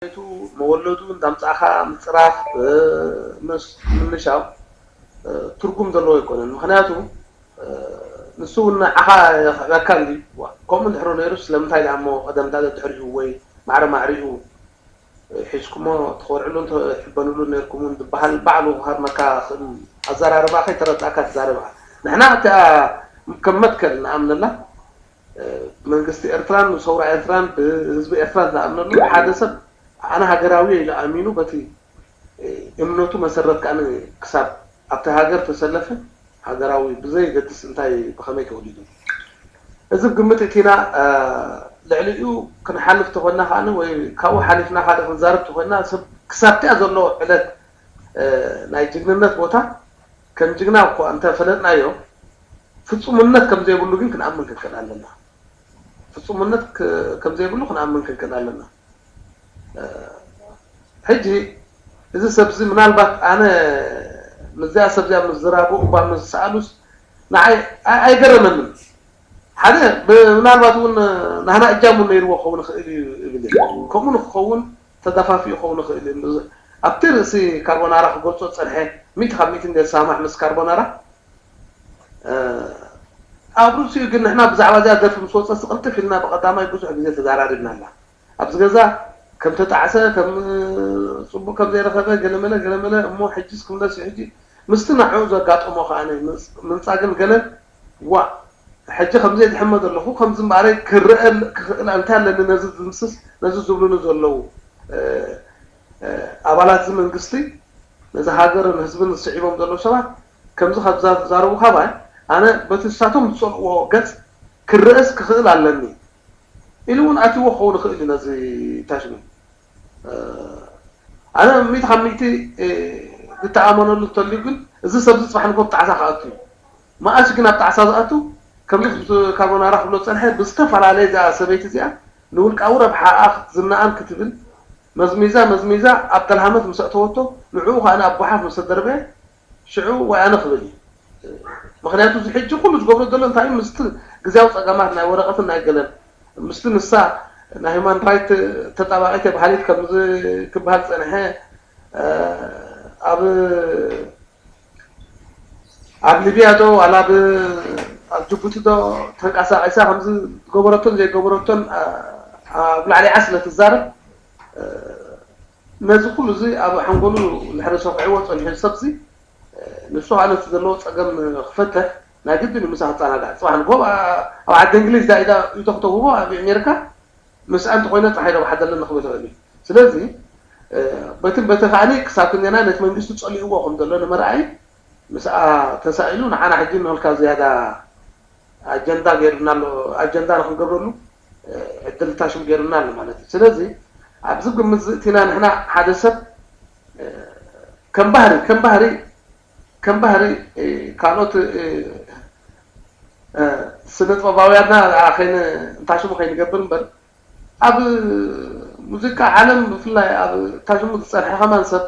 ቤቱ መወለዱ እንዳምጻእኻ ምጽራፍ፣ እ፣ ምስ ምንሻው፣ እ፣ ትርጉም ዘለዎ ኣይኮነን። ምኽንያቱ፣ እ፣ ንሱ እውን ንዓኻ የኽዕበካ እንድዩ። ዋ፣ ከምኡ እንድሕር ነይሩ ስለምንታይ ደኣ እሞ ቀደም ዳደ ድሕሪኡ ወይ ማዕረ ማዕሪኡ፣ እ፣ ሒዝኩሞ ትኾርዕሉን ትሕበንሉን ነይርኩምን ዝበሃል ባዕሉ ክሃርመካ ክእል ኣዘራርባ ከይተረዳእካ ትዛረብ ኢኻ። ንሕና እቲኣ ከም መትከል ንኣምነላ፣ እ፣ መንግስቲ ኤርትራን ሰውራ ኤርትራን ብህዝቢ ኤርትራን ዝኣምነሉ ሓደ ሰብ ኣነ ሃገራዊ ኢሉ ኣሚኑ በቲ፣ እ፣ እምነቱ መሰረት ከኣ ክሳብ ኣብቲ ሃገር ተሰለፈ ሃገራዊ ብዘይገድስ እንታይ ብኸመይ ተወሊዱ። እዚ ግምት እቲና፣ እ፣ ልዕሊኡ ክንሓልፍ ተኾንና ከኣ ወይ ካብኡ ሓሊፍና ካልእ ክንዛረብ ተኾንና ሰብ ክሳብ እቲኣ ዘሎ ዕለት፣ እ፣ ናይ ጅግንነት ቦታ ከም ጅግና እኳ እንተፈለጥናዮ ፍጹምነት ከም ዘይብሉ ግን ክንኣምን ክንክእል ኣለና። ፍጹምነት ክ-፣ ከም ዘይብሉ ክንኣምን ክንክእል ኣለና። እ፣ ሕጂ እዚ ሰብዚ ምናልባት ኣነ ምስዚኣ ሰብዚኣ ምዝራቡ እባ ምስ ሰኣሉስ ንዓይ ኣይ-፣ ኣይገረመንን። ሓደ ብ-፣ ምናልባት እውን ናህና እጃም እውን ነይርዎ ክኸውን ይኽእል እዩ እብል እየ። ከምኡ ንክኸውን ተደፋፊኡ ክኸውን ይኽእል እዩ። ኣብቲ ርእሲ ካርቦናራ ክገልጾ ዝጸንሐ ሚእቲ ካብ ሚእቲ እንደ ዝሰማማዕ ምስ ካርቦናራ፣ እ፣ ኣብ ርእሲኡ ግን ንሕና ብዛዕባ እዚኣ ደርፊ ምስ ወጸስ ቅልጥፍ ኢልና ብቐዳማይ ብዙሕ ግዜ ተዛራሪብና ኣላ። ኣብዚ ገዛ ከም ተጣዕሰ፣ ከም ጽቡቕ ከም ዘይረኸበ፣ ገለመለ፣ ገለመለ፣ እሞ ሕጂስ ክምለስ እዩ። ሕጂ ምስቲ ንዕኡ ዘጋጠሞ ከኣ ምንጻ-፣ ምንጻግን ገለን፣ ዋ፣ ሕጂ ከምዚ ዝሕመ ዘለኹ፣ ከምዚ እምበኣረይ ክረአ ክኽእል እንታይ ኣለኒ ነዚ ዝምስስ፣ ነዚ ዝብሉኒ ዘለዉ፣ እ፣ እ፣ ኣባላት እዚ መንግስቲ፣ ነዚ ሃገርን ህዝብን ዝስዒቦም ዘለዉ ሰባት፣ ከምዚ ካብ ዝዛረቡ ካባይ፣ ኣነ በቲ ንሳቶም ዝጸልእዎ ገጽ ክረአስ ክኽእል ኣለኒ ኢሉ እውን ኣትይዎ ክኸውን ይኽእል እዩ ነዚ ታሽሙ። እ፣ ኣነ ሚእቲ ካብ ሚእቲ፣ እ፣ ዝተኣመነሉ እንተልዩ ግን፣ እዚ ሰብ እዚ ጽባሕ ንግሆ ኣብ ጣዕሳ ክኣቱ እዩ። መኣስ ግን ኣብ ጣዕሳ ዝኣቱ? ከምዚ ካርቦናራ ክብሎ ዝጸንሐ፣ ብዝተፈላለየ እዛ ሰበይቲ እዚኣ ንውልቃዊ ረብሓኣ ዝናኣን ክትብል መዝሚዛ፣ መዝሚዛ ኣብ ተልሃመት ምስ ኣእተወቶ፣ ንዕኡ ከኣ ኣብ ጓሓፍ ምስ ተደርበየ፣ ሽዑ ወይ ኣነ ክብል እዩ። ምኽንያቱ እዚ ሕጂ ኩሉ ዝገብሮ ዘሎ እንታይ እዩ? ምስቲ ግዝያዊ ጸገማት ናይ ወረቐትን ናይ ገለን፣ ምስቲ ንሳ ናይ ሁማን ራይት ተጣባቒት እየ በሃሊት ከም ዝ-፣ ክበሃል ዝጸንሐ፣ እ፣ ኣብ፣ ኣብ ሊብያ ዶ ዋላ ኣብ፣ ኣብ ጅቡቲ ዶ ተንቀሳቒሳ ከም ዝገበረቶን ዘይገበረቶን፣ እ፣ ኣብ ላዕሊዓ ስለ ትዛረብ፣ እ፣ ነዚ ኩሉ እዚ ኣብ ሓንጎሉ እንድሕር ሰኺዕዎ ጸኒሑ፣ እዚ ሰብ እዚ፣ እ፣ ንሱ ከኣ ነቲ ዘለዎ ጸገም ክፈትሕ ናይ ግድን እዩ ምሳኻ ክጸናጋዕ። ጽባሕ ንግሆ ኣብ፣ ኣብ ዓዲ እንግሊዝ ዳኢዳ ይተኽተኽዎ ኣብ ኣሜሪካ ምስኣ እንተኾይነ ጸሓይ ዶ ክሓደለኒ ክብል ይኽእል እዩ። ስለዚ፣ እ፣ በትን በተ ከኣኒ ክሳብ ክንደና ነቲ መንግስቲ ጸሊእዎ ከም ዘሎ ንምርኣይ ምስኣ ተሳኢሉ ንዓና ሕጂ ንልካ ዝያዳ ኣጀንዳ ገይሩና ኣሎ፣ ኣጀንዳ ንክንገብረሉ፣ እ፣ ዕድል ታሽም ገይሩና ኣሎ ማለት እዩ። ስለዚ ኣብዚ ግምት ዝእቲና ንሕና ሓደ ሰብ፣ እ፣ ከም ባህሪ፣ ከም ባህሪ፣ ከም ባህሪ፣ እ፣ ካልኦት፣ እ፣ እ፣ ስነ ጥበባውያንና ከይን-፣ እንታሽሙ ከይንገብር እምበር ኣብ ሙዚቃ ዓለም ብፍላይ ኣብ ታሽሙ ዝጸንሐ ከማን ሰብ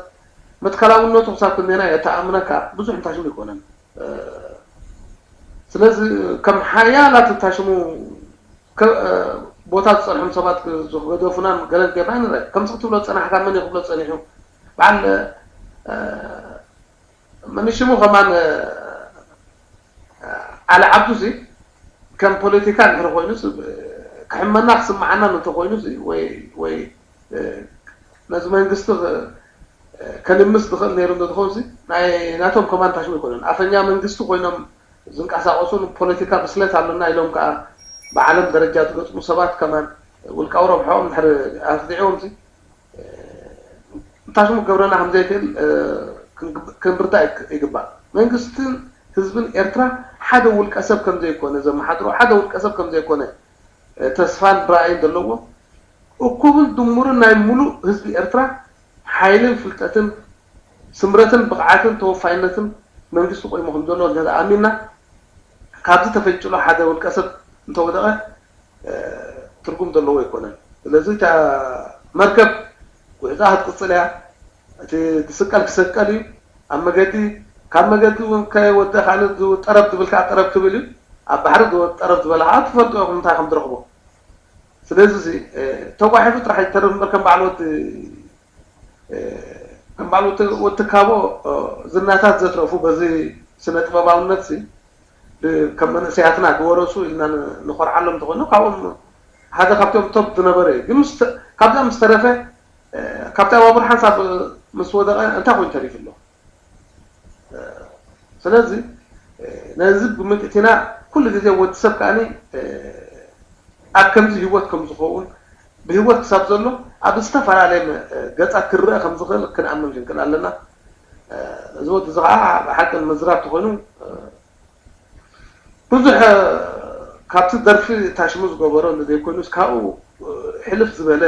መትከላውነቱ ክሳብ ክንደና የተኣምነካ ብዙሕ እንታሽሙ ይኮነን። እ፣ ስለዚ ከም ሓያላት እንታሽሙ ከ-፣ እ፣ ቦታ ዝጸንሖም ሰባት ክ-፣ ዝገደፉናን ገለን ጌርና ንረአ። ከምዚ ክትብሎ ዝጸናሕካ መን እዩ ክብሎ ጸኒሑ? በዓል፣ እ፣ መን ሽሙ ከማን፣ እ፣ ዓሊ ዓብዱ እዚ ከም ፖለቲካ እንድሕር ኮይኑስ፣ እ፣ ክሕመና ክስምዓና እንተኮይኑስ ወይ፣ ወይ፣ እ፣ ነዚ መንግስቲ ክ-፣ እ፣ ከልምስ ዝኽእል ነይሩ እንተዝኾንሲ ናይ ናቶም ከማን ታሽሙ ኣይኮነን። ኣፈኛ መንግስቲ ኮይኖም ዝንቀሳቐሱ ንፖለቲካ ብስለት ኣለና ኢሎም ከኣ ብዓለም ደረጃ ዝገጥሙ ሰባት ከማን ውልቃዊ ረብሕኦም እንድሕር ኣስዲዕዎምሲ፣ እንታሽሙ ክገብረና ከም ዘይክእል፣ እ፣ ክንግብ-፣ ክንርዳእ ይግ-፣ ይግባእ። መንግስትን ህዝብን ኤርትራ ሓደ ውልቀ ሰብ ከም ዘይኮነ ዘመሓድሮ፣ ሓደ ውልቀ ሰብ ከም ዘይኮነ፣ እ፣ ተስፋን ራእይን ዘለዎ፣ እኩብን ድሙርን ናይ ሙሉእ ህዝቢ ኤርትራ ሓይልን ፍልጠትን ስምረትን ብቕዓትን ተወፋይነትን መንግስቲ ቆይሙ ከም ዘሎ እንተ ኣሚንና፣ ካብዚ ተፈንጭሎ ሓደ ውልቀ ሰብ እንተወደቐ፣ እ፣ ትርጉም ዘለዎ ኣይኮነን። ስለዚ እታ መርከብ ጉዕዞኣ ክትቅጽል እያ። እቲ ዝስቀል ክሰቀል እዩ። ኣብ መገዲ፣ ካብ መገዲ እውን ከይወደእ ካልእ ዝው-፣ ጠረብ ዝብል ከኣ ጠረብ ክብል እዩ። ኣብ ባሕሪ ዝው-፣ ጠረብ ዝበለ ከኣ ትፈልጡ ኢኹም እንታይ ከም ትረኽቦ። ስለዚ እዚ ተጓሒፉ ጥራሕ ይተርፍ እምበር ከም በዓል ወዲ ከም በዓል ወዲ ካቦ ዝናታት ዘትረፉ በዚ ስነ ጥበባውነት ሲ ከም መንእሰያትና ዝወረሱ ኢልና ንኾርዓሎም እንተኾይኑ ካብኦም ሓደ ካብቶም ቶፕ ዝነበረ እዩ። ግን ካብዚኦም ዝተረፈ ካብቲ ኣባቡር ሓንሳብ ምስ ወደቐ እንታይ ኮይኑ ተሪፉ ኣሎ? ስለዚ ነዚ ግምት እቲና ኩሉ ግዜ ወዲ ሰብ ከኣ ኣብ ከምዚ ህይወት ከም ዝኸውን ብህይወት ክሳብ ዘሎ ኣብ ዝተፈላለየ ገጻት ክረአ ከም ዝኽእል ክንኣምን ክንክእል ኣለና። እዚ ወዲ እዚ ከዓ ብሓቂ ንምዝራብ ተኾይኑ ብዙሕ ካብቲ ደርፊ ታሽሙ ዝገበሮ እንተዘይኮይኑስ ካብኡ ሕልፍ ዝበለ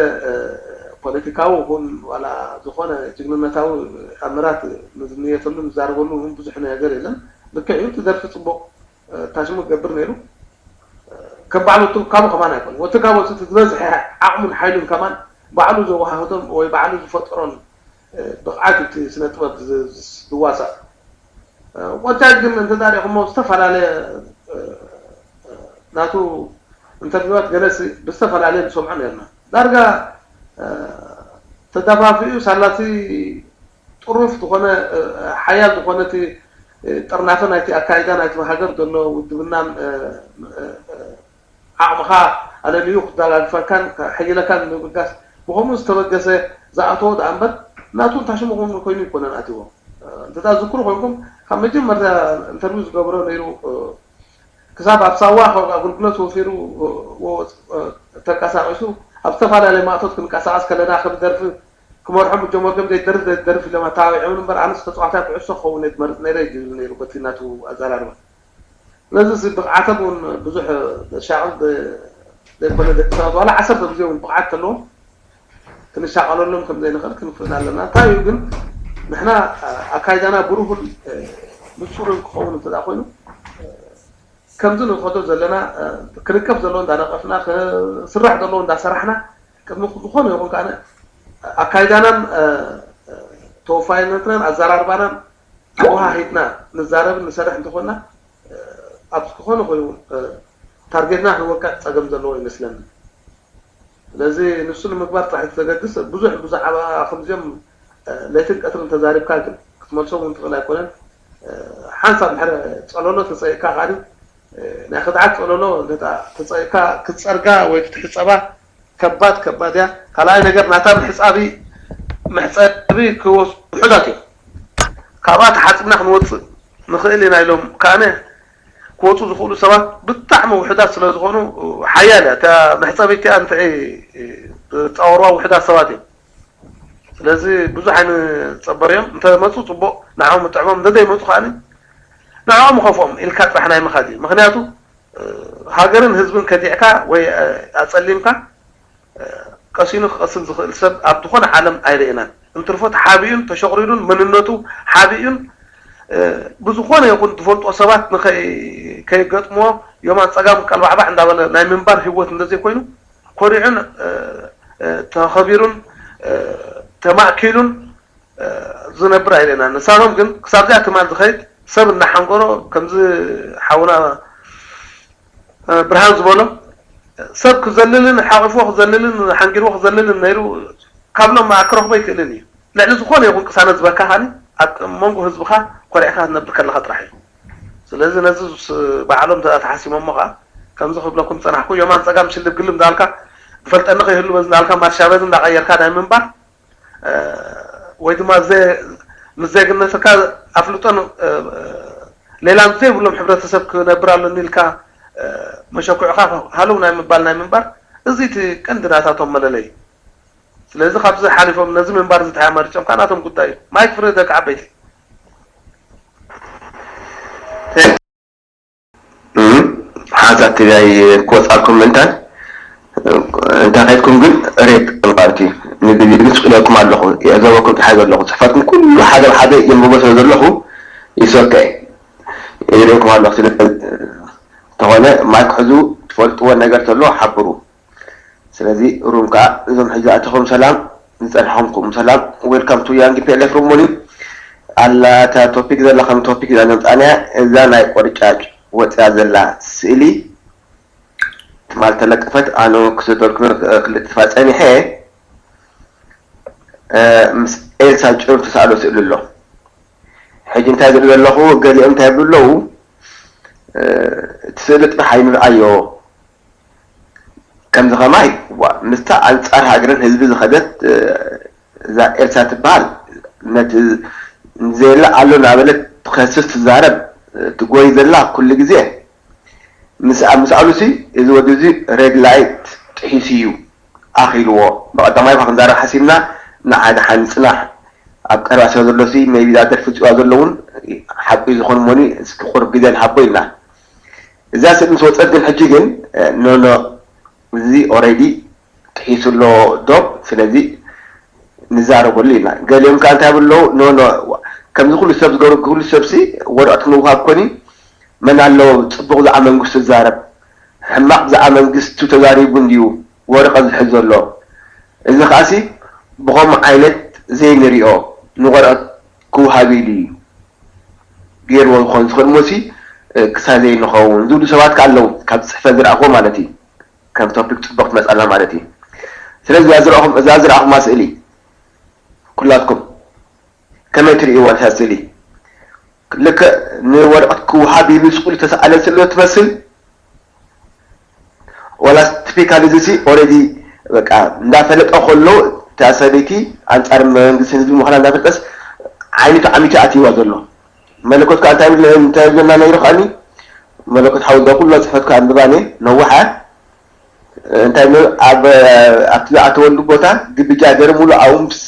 ፖለቲካዊ ይኹን ዋላ ዝኾነ ጅግንነታዊ ኣምራት ንዝንየተሉ ንዛረበሉ እውን ብዙሕ ነገር የለን። ልክዕ እዩ፣ እቲ ደርፊ ፅቡቕ ታሽሙ ክገብር ነይሩ። ከም በዓል ወዲ ካቦ ከማን ኣይኮነን። ወዲ ካቦ እቲ ዝበዝሐ ዓቕሙን ሓይሉን ከማን ባዕሉ ዘወሃህዶም ወይ ባዕሉ ዝፈጠሮን ብቕዓት እቲ ስነ ጥበብ ዝዋሳእ። ወጃጅ ግን እንተዳሪኹሞ ዝተፈላለየ ናቱ ኢንተርቪዋት ገለሲ ብዝተፈላለየ ንሰምዖ ነርና። ዳርጋ ተደፋፊኡ ሳላቲ ጥሩፍ ዝኾነ ሓያል ዝኾነ እቲ ጥርናፈ ናይቲ ኣካይዳ ናይቲ ሃገር ዘሎ ውድብናን ዓቕምኻ ኣለልዩ ክደጋግፈካን ከሕይለካን ንምብጋስ ብኸምኡ ዝተበገሰ ዝኣተዎ ደኣ እምበር ናቱ እንታይ ሽሙ ኮይኑ ይኮነን ኣትዎ። እንተ ዝክሩ ኮይንኩም ካብ መጀመርታ ኢንተርቪው ዝገብሮ ነይሩ ክሳብ ኣብ ሳዋ ካብ ኣገልግሎት ወፊሩ ተንቀሳቂሱ ኣብ ዝተፈላለየ ማእቶት ክንቀሳቀስ ከለና ከም ደርፊ ክመርሖ ምጀመር ከም ዘይደርፍ ዘይደርፍ ኢሎም ኣተባቢዖምን እምበር ኣነስ ተፃዋታይ ኩዕሶ ክኸውን እየ ዝመርፅ ነይረ እዩ ዝብል ነይሩ በቲ ናቱ ኣዘራርባ። ስለዚ እዚ ብቕዓቶም እውን ብዙሕ ዘሻቕል ዘይኮነ ደቂ ሰባት ዋላ ዓሰርተ ግዜ እውን ብቕዓት ተለዎም ክንሻቐለሎም ከም ዘይንኽእል ክንክእል ኣለና። እንታይ እዩ ግን ንሕና ኣካይዳና ብሩሁን ንፁርን ክኸውን እንተ ኮይኑ ከምዚ ንኸዶ ዘለና ክንቀፍ ዘለዎ እንዳነቐፍና ክስራሕ ዘለዎ እንዳሰራሕና ቅድሚ ዝኾነ ይኹን ከዓ ኣካይዳናን ተወፋይነትናን ኣዘራርባናን ኣወሃሂድና ንዛረብን ንሰርሕ እንተኾንና ኣብ ዝኾነ ኮይኑ ታርጌትና ክንወቅዕ ፀገም ዘለዎ ይመስለኒ። ስለዚ ንሱ ንምግባር ጥራሕ ዘገድስ ብዙሕ ብዛዕባ ከምዚኦም ለይትን ቀትርን ተዛሪብካ ግን ክትመልሶም እውን ትኽእል ኣይኮነን። ሓንሳብ ድሕሪ ፀለሎ ተፀይእካ ከዓ ናይ ክድዓት ፀለሎ ተፀይእካ ክትፀርጋ ወይ ክትሕፀባ ከባድ ከባድ እያ። ካልኣይ ነገር ናታ መሕፃቢ መሕፀቢ ክወፁ ውሑዳት እዮም። ካብኣ ተሓፂብና ክንወፅእ ንኽእል ኢና ኢሎም ከኣነ ክወፁ ዝኽእሉ ሰባት ብጣዕሚ ውሑዳት ስለ ዝኾኑ ሓያል እያ እታ መሕፀቢ እቲኣ እንተ ዝፃወርዋ ውሑዳት ሰባት እዮም። ስለዚ ብዙሕ ኣይንፀበር እዮም። እንተመፁ ፅቡቕ ንዕኦም ምጥዕሞም እንተዘይመፁ ከኣኒ ንዕኦም ኸፍኦም ኢልካ ጥራሕ ናይ ምኻድ እዩ። ምኽንያቱ ሃገርን ህዝብን ከዲዕካ ወይ ኣፀሊምካ ቀሲኑ ክቐስን ዝኽእል ሰብ ኣብ ዝኾነ ዓለም ኣይርእናን። እንትርፎ ተሓቢኡን ተሸቑሪሩን መንነቱ ሓቢኡን ብዝኾነ ይኹን ዝፈልጦ ሰባት ከይገጥምዎ ዮማን ፀጋም ቀልባዕባዕ እንዳበለ ናይ ምንባር ህይወት እንደዘይኮይኑ ኮሪዑን ተኸቢሩን ተማእኪሉን ዝነብር ኣይለና። ንሳቶም ግን ክሳብ ዚኣ ትማል ዝኸይድ ሰብ እናሓንጎሮ ከምዚ ሓውና ብርሃን ዝበሎ ሰብ ክዘልልን ሓቂፍዎ ክዘልልን ሓንጊርዎ ክዘልልን ነይሩ ካብ ሎም ክረኽቦ ኣይክእልን እዩ። ልዕሊ ዝኾነ ይኹን ቅሳነት ዝበካ ካኒ ኣብ መንጎ ህዝብኻ ኮሪዕካ ክትነብር ከለኻ ጥራሕ እዩ። ስለዚ ነዚ ባዕሎም እንተ ተሓሲሞሞ ከዓ ከምዚ ክብለኩም ዝፀናሕኩ ዮማን ፀጋም ሽልብ ግልም እንዳልካ ዝፈልጠኒ ከይህሉ በዚ እንዳልካ ማርሻ በዚ እንዳቀየርካ ናይ ምንባር ወይ ድማ ምስ ዜግነትካ ኣፍልጦን ሌላን ዘይብሎም ሕብረተሰብ ክነብር ኣለኒ ኢልካ መሸኩዕካ ሃለው ናይ ምባል ናይ ምንባር እዚ እቲ ቀንዲ ናታቶም መለለይ። ስለዚ ካብዚ ሓሊፎም ነዚ ምንባር ዝድሓ መርጨም ከዓ ናቶም ጉዳይ እዩ። ማይክ ፍረ ደቂ ዓበይቲ። ሓንሳብ ትግራይ ክወፃኩም ምእንታን እንተ ኸድኩም ግን ሬት ማለት እዩ። ንግዲ ግን ስቅለኩም ኣለኹ የዕዘበኩም ፀሓይ ዘለኹ ፅሕፈትኩም ኩሉ ሓደ ሓደ የንብቦ ስለ ዘለኹ ይሶከ ይሪኦኩም ኣለኹ። ስለ ተኾነ ማይክ ሕዙ ትፈልጥዎ ነገር ተሎ ሓብሩ። ስለዚ ሩም ከዓ እዞም ሕዚ ኣተኹም ሰላም ዝፀንሐኹም ሰላም። Welcome to Young P L F Rumoni። ኣላ እታ ቶፒክ ዘላ ከም ቶፒክ እዛ ነምፃንያ እዛ ናይ ቆርጫጭ ወፅያ ዘላ ስእሊ ትማል ተለጠፈት፣ ኣነ ክስደልኩም ክልጥፋ ጸኒሐ። ምስ ኤልሳ ጭሩም ተሳእሎ ስእሊ ኣሎ። ሕጂ እንታይ ዝርኢ ዘለኹ፣ ገሊኦም እንታይ ይብሉ ኣለዉ? እቲ ስእሊ ጥራሕ ኣይንርኣዮ። ከምዚ ከማይ ምስታ ኣንጻር ሃገርን ህዝቢ ዝኸደት እዛ ኤልሳ ትበሃል፣ ነቲ ዘየለ ኣሎ እናበለት ትኸስስ ትዛረብ፣ ትጎይ ዘላ ኩሉ ግዜ። ምስ ምስ ኣሉሲ እዚ ወዲ እዚ ሬድ ላይት ጥሒሱ እዩ ኣኺልዎ። ብቐዳማይ እኳ ክንዛረብ ሓሲብና፣ ንዓይ ደሓን ጽናሕ፣ ኣብ ቀረባ ስለ ዘሎሲ ሜቢ እዛ ደርፊ ጽዋ ዘሎ እውን ሓቁ እዩ ዝኾን እሞኒ፣ እስኪ ቁሩብ ግዜ ንሃቦ ኢልና። እዛ ስእሊ ምስ ወጸት ግን ሕጂ ግን ኖ ኖ፣ እዚ ኦሬዲ ጥሒሱ ኣሎ ዶብ። ስለዚ ንዛረበሉ ኢና። ገሊኦም ከኣ እንታይ ይብሉ ኣለዉ? ኖ ኖ፣ ከምዚ ኩሉ ሰብ ዝገበሩ ኩሉ ሰብሲ ወረቐት ክንውሃብ ኮኒ፣ መን ኣሎ ጽቡቕ ብዛዕባ መንግስቱ ዝዛረብ? ሕማቕ ብዛዕባ መንግስቱ ተዛሪቡ እንድዩ ወረቐት ዝሕዝ ዘሎ። እዚ ከኣሲ ብኸምኡ ዓይነት ዘይንሪኦ፣ ንወረቐት ክውሃብ ኢሉ እዩ ገይርዎ ክኾን ዝኽእል እሞሲ ክሳብ ዘይንኸውን ዝብሉ ሰባት ከኣ ኣለዉ፣ ካብ ጽሕፈት ዝረኣኽዎ ማለት እዩ። ከም ቶፒክ ጽቡቕ ትመጽኣልና ማለት እዩ። ስለዚ እዛ ዝረኣኹም እዛ ዝረኣኹማ ስእሊ ኩላትኩም ከመይ ትርእይዋ እዛ ስእሊ? ልክዕ ንወረቐት ክወሃብ ኢሉ ስቁል ዝተሰኣለ ስእሊ ዶ ትመስል? ዋላስ ቲፒካል እዚሲ ኦሬዲ በቃ እንዳፈለጠ ከሎ እታ ሰበይቲ ኣንጻር መንግስትን ህዝቢ ምዃና እንዳፈለጠስ ዓይኑ ተዓሚቱ ኣትይዋ ዘሎ? መለኮት ከኣ እንታይ ይብል እንታይ ይብለና ነይሩ ከኣኒ? መለኮት ሓወልቲ ኩሎ ጽሕፈት ከኣ ኣንብባኒ ነዋሓ እንታይ ይብሉ ኣብ ኣብቲ ዝኣተወሉ ቦታ ግብጃ ገይሩ ሙሉ ኣብኡ ምስ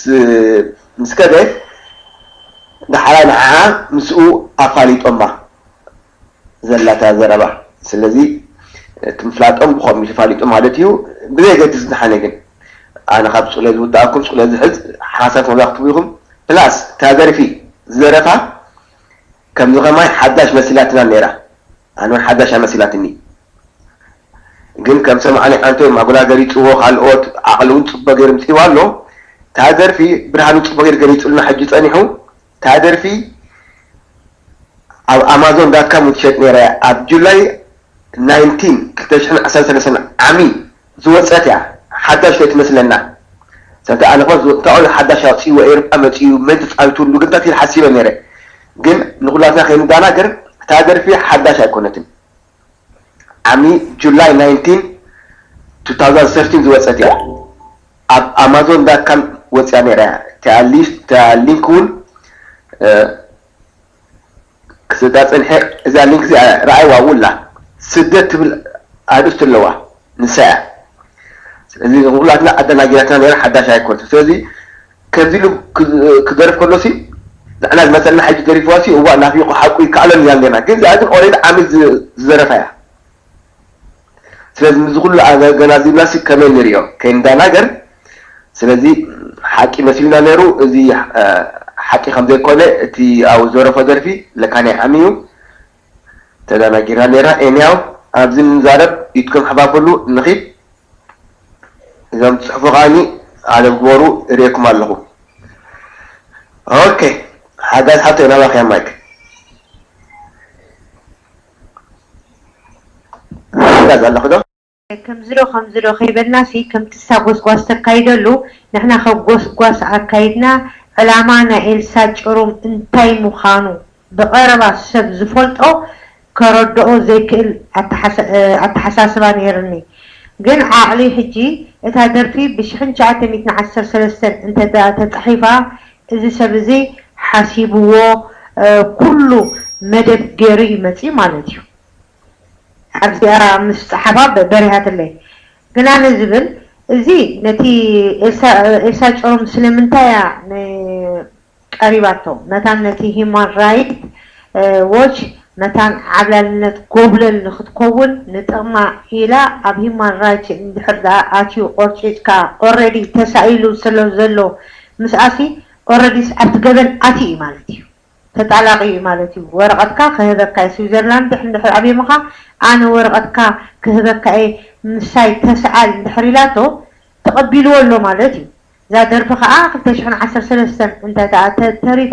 ምስ ከደ ዳሕራይ ንዓኣ ምስኡ ኣፋሊጦማ ዘላታ ዘረባ። ስለዚ እቲ ምፍላጦም ብኸምኡ ተፋሊጡ ማለት እዩ። ብዘየገድስ ንሓነ ግን ኣነ ካብ ሱቕለ ዝውድኣኩም ሱቕለ ዝሕዝ ሓሳብ መብዛሕትኡ ኢኹም። ፕላስ እታ ደርፊ ዘረፋ ከምዚ ከማይ ሓዳሽ መሲላትና ነይራ። ኣነ እውን ሓዳሽ መሲላትኒ። ግን ከም ሰማዕኒ ኣንቶይ ማጉላ ገሊፅዎ፣ ካልኦት ዓቕሊ እውን ፅቡቅ ገይሩ ምፅዎ ኣሎ። እታ ደርፊ ብርሃኑ ፅቡቅ ገይሩ ገሊፁልና ሕጂ ፀኒሑ። እታ ደርፊ ኣብ ኣማዞን ዳት ካም ትሸጥ ነይራ እያ። ኣብ ጁላይ ናይንቲን ክልተ ሽሕን ዓሰርተ ሰለስተን ዓሚ ዝወፀት እያ። ሓዳሽ ከይትመስለና። ሰተ ኣነ ኸ ዝወ- እንታይ ሓዳሽ ኣውፅእዎ ኤርትራ መፅኡ መን ተፃዊትሉ ግን እንታይ ኢለ ሓሲበ ነይረ። ግን ንኩላትና ከይንዳናገር እታ ደርፊ ሓዳሽ ኣይኮነትን። ዓሚ ጁላይ ናይንቲን ቱ ታውዘንድ ሰርቲን ዝወፀት እያ። ኣብ ኣማዞን ዳት ካም ወፅያ ነይራ እያ። እታ ሊስት እታ ሊንክ እውን ክስዳ ፅንሐ። እዛ ሊንክ እዚኣ ረኣይዋ ውላ ስደት ትብል ኣርእስቲ ኣለዋ። ንሳ እያ ስለዚ ንኩላትና ኣደናጊራትና ነይራ ሓዳሽ ኣይኮነትን። ስለዚ ከምዚ ኢሉ ክደርፍ ከሎ ሲ ንዕና ዝመፀና ሕጂ ደሪፍዋ ሲ እዋ ናፊቁ ሓቁ ይከኣሎ ንብላ ነርና ግን እዚኣ ግን ኦሬዲ ዓሚ ዝዘረፋ እያ። ስለዚ ምዚ ኩሉ ኣገናዚብና ሲ ከመይ ንሪኦ ከይንዳናገር። ስለዚ ሓቂ መሲሉና ነይሩ። እዚ ሓቂ ከምዘይኮነ እቲ ኣብ ዘረፎ ደርፊ ለካ ናይ ዓሚ እዩ። ተዳናጊርና ነይራ። ኤንያው ኣብዚ ንዛረብ ኢድኩም ሓፋፍሉ ንኺድ። እዞም ትፅሕፉ ከዓኒ ኣደብ ግበሩ እርእየኩም ኣለኹ። ኦኬ ሓጋዝ ሓብተይ ናባኺ እያ ማይክ። ሓጋዝ ኣለኹ ዶ? ከምዚ ዶ ከምዚ ዶ ከይበልና ሲ ከምቲ እሳ ጎስጓስ ተካይደሉ ንሕና ከ ጎስጓስ ኣካይድና ዕላማ ናይ ኤልሳ ጭሩም እንታይ ምዃኑ ብቐረባ ሰብ ዝፈልጦ ከረድኦ ዘይክእል ኣተሓሳስባ ነይርኒ። ግን ዓቕሊ ሕጂ እታ ደርፊ ብሽሕን ትሽዓተ ሚእትን ዓሰርተ ሰለስተን እንተ ተፃሒፋ እዚ ሰብ እዚ ሓሲብዎ ኩሉ መደብ ገይሩ እዩ መፂኡ ማለት እዩ። ኣብዚኣ ምስ ፀሓፋ በሪሃትለይ። ግን ኣነ ዝብል እዚ ነቲ ኤልሳ ጭሩም ስለምንታይ እያ ቀሪባቶ ነታን ነቲ ሂማን ራይት ዎች መታን ዓብላልነት ጎብለል ንክትከውን ንጥቕማ ኢላ ኣብ ሂማን ራይት እንድሕር ደኣ ኣትዩ ቆርጪጭካ ኦረዲ ተሳኢሉ ስለ ዘሎ ምስኣሲ ኦረዲስ ኣብቲ ገበን ኣትዩ እዩ ማለት እዩ። ተጣላቒ እዩ ማለት እዩ። ወረቐትካ ክህበካ እየ ስዊዘርላንድ እንድሕር ኣብዮምኻ ኣነ ወረቐትካ ክህበካ እየ ምሳይ ተስኣል እንድሕር ኢላቶ ተቐቢልዎ ኣሎ ማለት እዩ። እዛ ደርፊ ከዓ ክልተ ሽሕን ዓሰርተ ሰለስተን እንተ ተሪፋ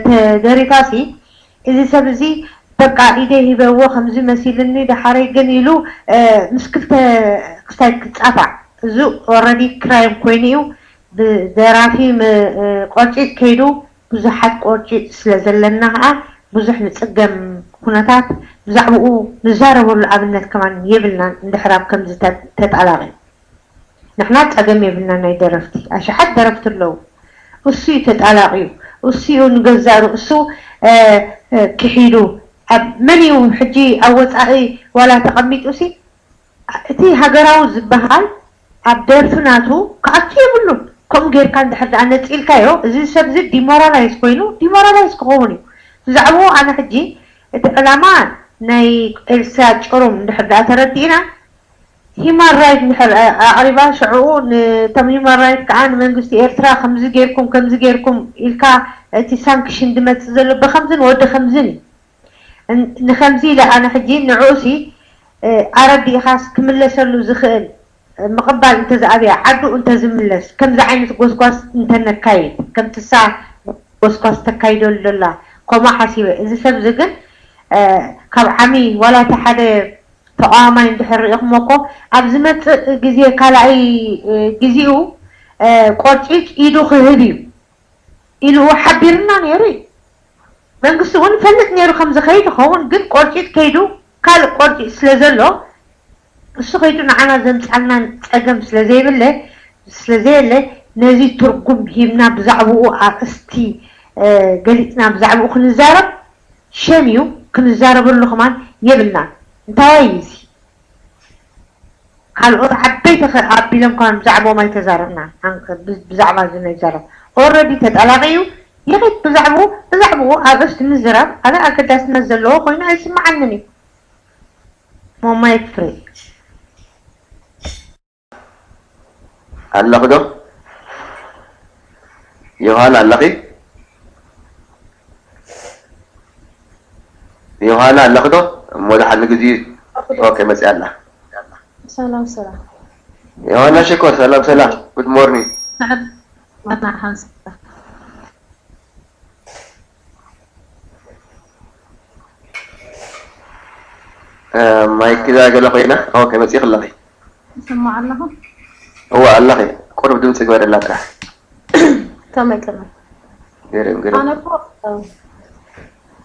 ተደሪፋ ሲ እዚ ሰብ እዚ በቃ ኢደይ ሂበዎ ከምዚ መሲልኒ ደሓረይ ግን ኢሉ ምስ ክልተ ክሳይ ክጻፋዕ፣ እዚ ኦረዲ ክራይም ኮይኑ እዩ። ብደራፊ ቆርጪጥ ከይዱ ብዙሓት ቆርጪጥ ስለ ዘለና ከዓ ብዙሕ ንፅገም ኩነታት ብዛዕባኡ ንዛረበሉ ኣብነት ከማን የብልናን። እንድሕር ኣብ ከምዚ ተጣላቂ ንሕና ፀገም የብልና። ናይ ደረፍቲ ኣሽሓት ደረፍቲ ኣለዉ። እሱ እዩ ተጣላቂዩ፣ እሱ እዩ ንገዛእ ርእሱ ክሒዱ። ኣብ መን እዩ ሕጂ ኣብ ወፃኢ ዋላ ተቐሚጡ ሲ እቲ ሃገራዊ ዝበሃል ኣብ ደርፊ ናቱ ክኣቱ የብሉን። ከምኡ ጌርካ እንድሕር ደኣ ነፂልካዮ እዚ ሰብ እዚ ዲሞራላይዝ ኮይኑ ዲሞራላይዝ ክኸውን እዩ። ብዛዕባኡ ኣነ ሕጂ እቲ ዕላማ ናይ ኤልሳ ጭሩም እንድሕር ደኣ ተረዲእና ሂማን ራይት እንድሕር ኣቕሪባ ሽዕኡ ንቶም ሂማን ራይት ከዓ ንመንግስቲ ኤርትራ ከምዚ ጌርኩም ከምዚ ጌርኩም ኢልካ እቲ ሳንክሽን ዝመፅእ ዘሎ ብከምዝን ወዲ ከምዝን እዩ። ንከምዚ ኢለ ኣነ ሕጂ ንዕኡሲ ኣረዲእኻስ ክምለሰሉ ዝኽእል ምቕባል እንተዝኣብያ ዓዱ እንተዝምለስ ከምዚ ዓይነት ጎስጓስ እንተነካይድ ከምትሳ ጎስጓስ ተካይደሉ ዘላ ከምኡ ሓሲበ። እዚ ሰብ እዚ ግን ካብ ዓሚ ዋላ እቲ ሓደ ተቃዋማይ እንድሕር ሪኢኹሞ እኮ ኣብ ዝመፅእ ግዜ ካልኣይ ግዜኡ ቆርጪጭ ኢዱ ክህብ እዩ ኢሉ ሓቢርና ነይሩ እዩ። መንግስቲ እውን ይፈልጥ ነይሩ ከም ዝኸይድ ይኸውን፣ ግን ቆርጪጥ ከይዱ ካልእ ቆርጪጥ ስለ ዘሎ እሱ ከይዱ ንዓና ዘምፃልና ፀገም ስለ ዘይብለ ስለ ዘየለ ነዚ ትርጉም ሂብና ብዛዕባኡ ኣርእስቲ ገሊፅና ብዛዕባኡ ክንዛረብ ሸም እዩ። ክንዛረበሉ ከማን የብልናን። እንታዋይ እዩ እዚ? ካልኦት ዓበይቲ ኣቢሎም ከማን ብዛዕባኦም ኣይተዛረብናን። ብዛዕባ እዚ ናይ ዘረብ ኦረዲ ተጠላቂ እዩ። ይኸይድ ብዛዕባኡ ብዛዕባኡ ኣርእስቲ ምዝራብ ኣነ ኣገዳስነት ዘለዎ ኮይኑ ኣይስምዓንን እዩ። ሞማይ ፍሬ ኣለኺ ዶ? ዮሃና ኣለኺ? ዮሃና ኣለኺ ዶ? እሞ ደሓን ንግዜ ኦኬ መፅያ ኣላ። ሰላም ሰላም። ዮሃና ሽኮር ሰላም ሰላም። ጉድ ሞርኒንግ። ሰዓት ኣና ሓንሳ ማይክ ዛ ገለ ኮይና ኦኬ መፂኺ ኣለኺ። ይሰማዕ ኣለኹ። እዋ ኣለኺ። ቁሩብ ድምፂ ግበረላ ጥራሕ። ከመይ ከመይ ገረም ገረም። ኣነ እኮ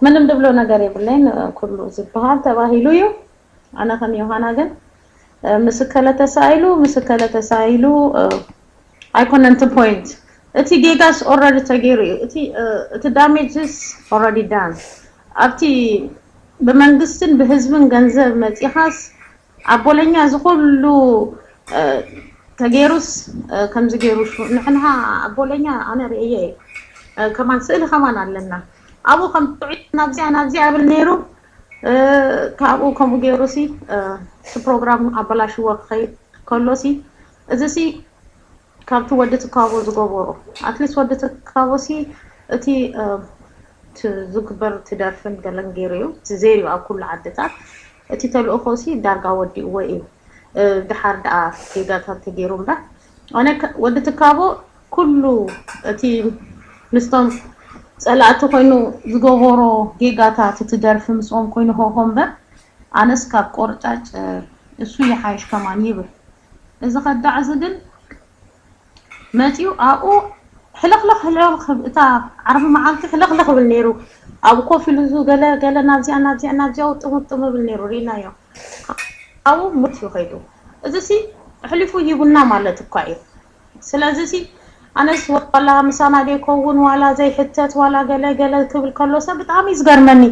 ምንም ድብሎ ነገር የብለይን። ኩሉ ዝበሃል ተባሂሉ እዩ። ኣነ ከም ዮሃና ግን ምስ ከለ ተሳኢሉ ምስ ከለ ተሳኢሉ ኣይኮነን እቲ ፖይንት። እቲ ጌጋስ ኦረዲ ተገይሩ እዩ። እቲ እቲ ዳሜጅስ ኦረዲ ዳን ኣብቲ ብመንግስትን ብህዝብን ገንዘብ መፂኻስ ኣቦለኛ እዚ ኩሉ ተገይሩስ ከምዚ ገይሩ ንሕና ኣቦለኛ ኣነ ርእየ እዩ። ከማን ስእሊ ከማን ኣለና ኣብኡ ከም ጥዑይ ናብዚኣ ናብዚኣ ብል ነይሩ። ካብኡ ከምኡ ገይሩ ሲ እቲ ፕሮግራም ኣበላሽዎ ክኸይድ ከሎ ሲ እዚ ሲ ካብቲ ወዲ ትካቦ ዝገበሮ ኣትሊስት ወዲ ትካቦ ሲ እቲ ዝግበር ትደርፍን ገለን ገይሩ እዩ እቲ ዜርዩ ኣብ ኩሉ ዓድታት እቲ ተልእኮ ሲ ዳርጋ ወዲእዎ እዩ። ድሓር ደኣ ጌጋታት ተገይሩ እምበር ኣነ ወዲ ትካቦ ኩሉ እቲ ምስቶም ፀላእቲ ኮይኑ ዝገበሮ ጌጋታት እቲ ደርፊ ምስኦም ኮይኑ ሆሆ እምበር ኣነስ ካብ ቆርጫጭ እሱ ይሓይሽ ከማን ይብል። እዚ ከዳዕ እዚ ግን መፂኡ ኣብኡ ሕልኽልኽ ሕልኽልኽ እታ ዓርቢ መዓልቲ ሕልኽልኽ ይብል ነይሩ። ኣብኡ ኮፍ ኢሉ ገለ ገለ ናብዚኣ ናብዚኣ ናብዚኣ ውጥም ውጥም ይብል ነይሩ ርኢናዮ። ኣብኡ ሙት እዩ ከይዱ። እዚ ሲ ኣሕሊፉ ሂቡና ማለት እኳ እዩ። ስለዚ ሲ ኣነስ ዋላ ምሳና ደይከውን ዋላ ዘይሕተት ዋላ ገለ ገለ ክብል ከሎ ሰብ ብጣዕሚ እዩ ዝገርመኒ።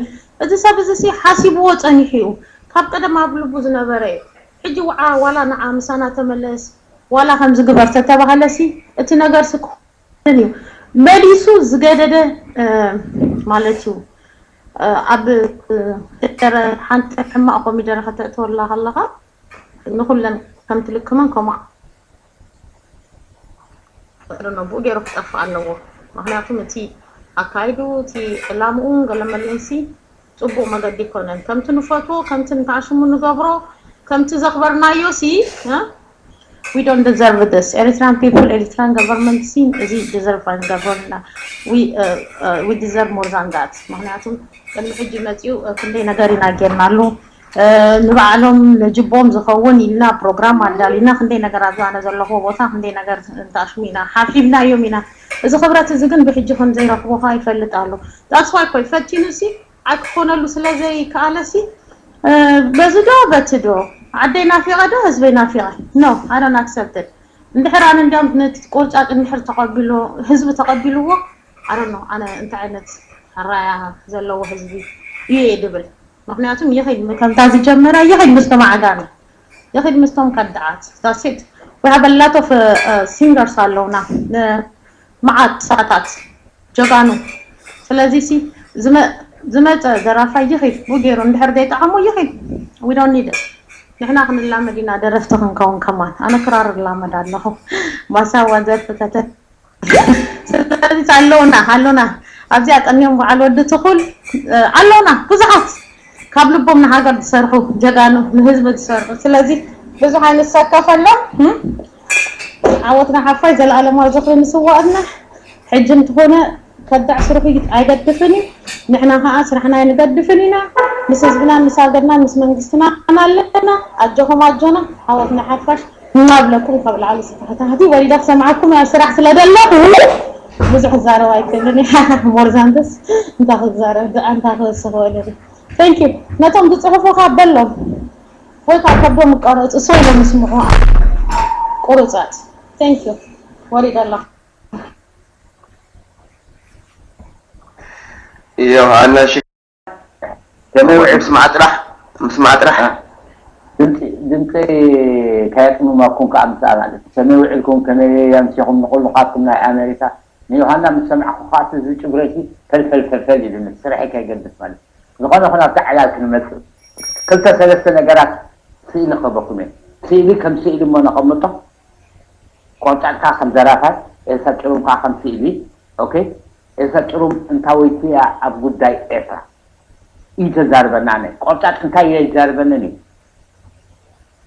እዚ ሰብ እዚ ሲ ሓሲብዎ ፀኒሑ እዩ። ካብ ቀደም ኣብ ልቡ ዝነበረ እዩ። ሕጂ ውዓ ዋላ ንዓ ምሳና ተመለስ ዋላ ከምዚ ግበር ተተባሃለ ሲ እቲ ነገር ሲ ክኾን እዩ። መሊሱ ዝገደደ ማለት እዩ። ኣብ ሓንቲ ሕማቕ ኮሚደረ ከተእትወላ ከለኻ ንኹለን ከም ትልክመን ከምኡ ብኡ ገይሩ ክጠፍእ ኣለዎ። ምክንያቱም እቲ ኣካይዱ እቲ ዕላምኡን ገለመሊኡን ሲ ፅቡቕ መገዲ ኣይኮነን። ከምቲ ንፈትዎ ከምቲ ንታሽሙ ንገብሮ ከምቲ ዘኽበርናዮ ሲ we don't deserve this Eritrean people Eritrean government ሲ እዚ deserve ኣይንገብሮን ኢና። we deserve more than that። ምክንያቱ ቅድሚ ሕጂ መፂኡ ክንደይ ነገር ኢና ጌርናሉ። ንባዕሎም ንጅቦም ዝኸውን ኢልና ፕሮግራም ኣዳሊና ክንደይ ነገራት ኣነ ዘለኹዎ ቦታ ክንደይ ነገር እንተኣሽሙ ኢና ሓብሒብናዮም ኢና። እዚ ክብረት እዚ ግን ብሕጂ ከም ዘይረኽቦ ከዓ ይፈልጥ ኣሎ። That's why እኮ ፈቲኑ ሲ ኣይክኾነሉ ስለ ዘይከኣለ ሲ በዚ ዶ በቲ ዶ ዓደይ ናፊቐ ዶ ህዝበይ ናፊቐ? No, I don't accept it። እንድሕር ኣነ እንዲያም ነቲ ቁርጫጭ እንድሕር ተቐቢሉ ህዝቢ ተቐቢልዎ ኣረኖ ኣነ እንታይ ዓይነት ኣራያ ዘለዎ ህዝቢ እዩ እየ ድብል። ምክንያቱም ይኸይድ ከምታ ዝጀመረ ይኸይድ ምስቶም ዓጋሚ ይኸይድ ምስቶም ከዳዓት that's it። We have a lot of singers ኣለውና መዓት ሰዓታት ጀጋኑ። ስለዚ ሲ ዝመፀ ደራፋይ ይኸይድ ብገይሩ እንድሕር ዘይጠዓሞ ይኸይድ። We don't need it። ንሕና ክንላመድ ኢና ደረፍቲ ክንከውን ከማን ኣነ ክራር እላመድ ኣለኹ። ማሳዋ ዘርፍተተ ስለዚ ኣለውና ኣለውና ኣብዚኣ ቀኒዮም በዓል ወዲ ትኹል ኣለውና ብዙሓት ካብ ልቦም ንሃገር ዝሰርሑ ጀጋኑ ንህዝቢ ዝሰርሑ ስለዚ ብዙሕ ኣይንሳተፈሎ። ዓወትና ሓፋሽ ዘለኣለማዊ ዝኽሪ ንስዋእና። ሕጂ እንተኾነ ከዳዕ ስርሑ ኣይገድፍን እዩ። ንሕና ከዓ ስራሕና ኣይንገድፍን ኢና። ምስ ህዝብናን ምስ ሃገርናን ምስ መንግስትናን ኣለና። ኣጆኹም ኣጆና ዓወትና ሓፋሽ። እናብለኩም ካብ ላዕሊ ዝተሓታሕቲ ወሪዳ ክሰምዓኩም ኣብ ስራሕ ስለ ዘለኹ ብዙሕ ክዛረብ ኣይክእልን እየ። ሞርዛንተስ እንታይ ክዛረብ እንታይ ክወስኽ ወለዲ። Thank you። ነቶም ዝፅሕፉ ካብ በሎም ወይ ካብ ከብዶም ይቀረፁ ሰው ኢሎም ይስምዑ። ቁሩፃት። Thank you። ወሪደ ኣለኹ። ዮሃና ሺ ከመይ ውዒል ምስማዕ ጥራሕ ምስማዕ ጥራሕ። ድምፂ ድምፂ ከየጥምመኩም ከዓ ምስኣ ማለት እዩ። ከመይ ውዒልኩም ከመይ ኣምሲኹም ንኩሉ ካብኩም ናይ ኣሜሪካ ንዮሃና ምስ ሰማዕኩ ከዓ እቲ ዝጭጉረይቲ ፈልፈል ፈልፈል ኢሉኒ ስርሐይ ከይገድፍ ማለት እዩ። ዝኾነ ይኹን ኣብቲ ዕላል ክንመፅእ ክልተ ሰለስተ ነገራት ስእሊ ክህበኩም እየ። ስእሊ ከም ስእሊ እሞ ነቐምጦ ቆርጫጭ ከዓ ከም ዘራፋይ ኤልሳ ጭሩም ከዓ ከም ስእሊ ኦኬ። ኤልሳ ጭሩም እንታወይቲ እያ ኣብ ጉዳይ ኤርትራ እዩ ተዛርበና። ኣነ ቆርጫጭ እንታይ እየ ይዛርበንን እዩ።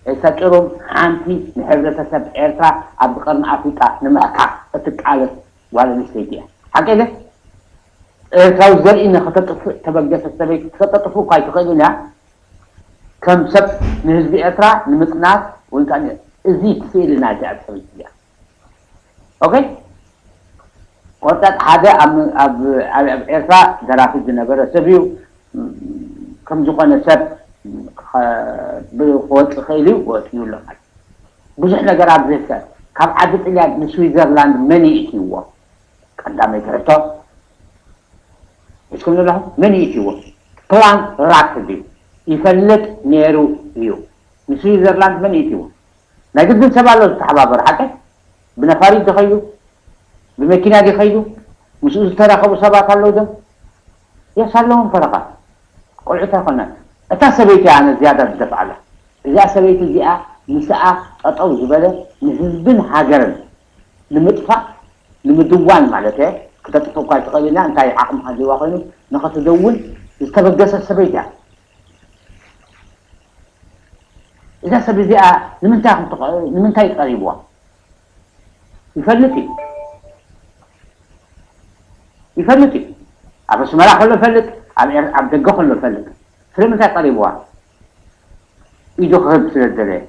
ኤልሳ ጭሩም ሓንቲ ንሕብረተሰብ ኤርትራ ኣብ ቀርኒ ኣፍሪቃ ንምሕቃቕ እትቃለስ ጓል ኣንስተይቲ እያ። ሓቂ ድየ? ኤርትራዊ ዘርኢ ንክተጥፍእ ተበገሰት ሰበይቲ ክተጠጥፍእ እኳ ኣይትኽእልን እያ። ከም ሰብ ንህዝቢ ኤርትራ ንምጽናት ወይ ከዓ እዚ ስእሊ ናይታ ሰበይቲ እዚኣ። ኦኬ ቆርጣጥ ሓደ ኣብ ኣብ ኣብ ኤርትራ ደራፊ ዝነበረ ሰብ እዩ። ከም ዝኾነ ሰብ ክወፅእ ክእል እዩ ወፂኡ ኣሎ ማለት ብዙሕ ነገር ኣብ ዘሰ ካብ ዓዲ ጥልያን ንስዊዘርላንድ መን ይእትይዎ? ቀዳመይቲ ሕቶ ሒዝኩም ዘለኹም መን ይእትይዎ? ፕላን ራክ ድዩ ይፈልጥ ነይሩ እዩ። ንስዊዘርላንድ መን ይእትይዎ? ናይ ግድን ሰብ ኣሎ ዝተሓባበሩ ሓቀ ብነፋሪት ዝኸዩ ብመኪና ድዩ ከይዱ? ምስኡ ዝተራኸቡ ሰባት ኣለዉ ዶ? የስ ኣለዎም ፈረቓ ቆልዑት ኣይኮናን። እታ ሰበይቲ ኣነ ዝያዳ ዝደፍዓላ እዚኣ ሰበይቲ እዚኣ ምስኣ ጠጠው ዝበለ ንህዝብን ሃገርን ንምጥፋእ ንምድዋን ማለት እየ ክተጥፍእ እኳ ኣይትኽእል ኢና እንታይ ዓቕሚ ሃልይዋ ኮይኑ ንኽትደውን ዝተበገሰት ሰበይቲ እያ። እዛ ሰብ እዚኣ ንምንታይ ንምንታይ ቀሪብዋ? ይፈልጥ እዩ ይፈልጥ እዩ ኣብ ኣስመራ ከሎ ፈልጥ ኣብ ደገ ከሎ ፈልጥ ስለምንታይ ቀሪብዋ ኢዱ ክህብ ስለ ዝደለየ